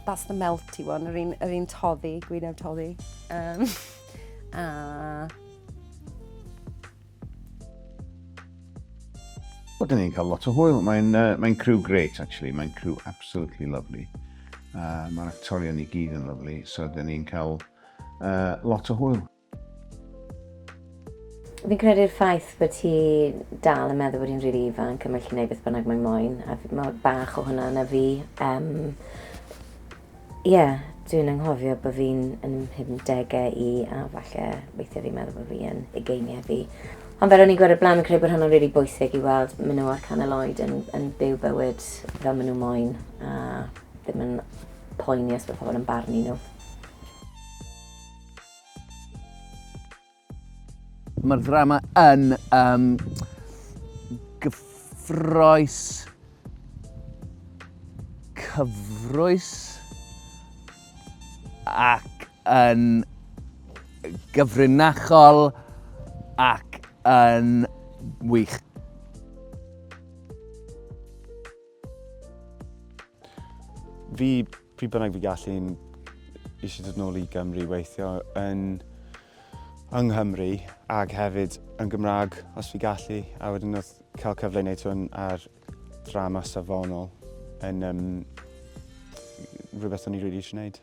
That's the melty one, yr un, yr un toddi, gwyneb toddi. Um, a... Wel, dyn ni'n cael lot o hwyl. Mae'n uh, mae crew great, actually. Mae'n crew absolutely lovely. Uh, Mae'r actorion i gyd yn lovely, so dyn ni'n cael uh, lot o hwyl. Fi'n credu'r ffaith bod hi dal yn meddwl bod hi'n rili ifanc a mae'n gallu gwneud beth bynnag mae'n moyn, a mae bach o hwnna yna fi. Um, yeah, dwi'n anghofio bod fi'n yn mhumdegau i a falle weithiau fi'n meddwl bod fi yn ugeiniau fi. Ond fel o'n i'n gweud o'r blaen, fi'n credu bod hwnna'n rili bwysig i weld menywod canol oed yn, yn byw bywyd fel maen nhw moyn a ddim yn poeni os bod pobl yn barnu nhw. Mae'r ddrama yn um, gyffroes, cyfrwys ac yn gyfrinachol ac yn wych. Fi, pryd bynnag fi gallu'n eisiau dod nôl i Gymru i weithio yn yng Nghymru ag hefyd yn Gymraeg os fi gallu. A wedyn oedd cael cyfle i wneud hwn ar drama safonol yn um, rhywbeth o'n i rili eisiau gwneud.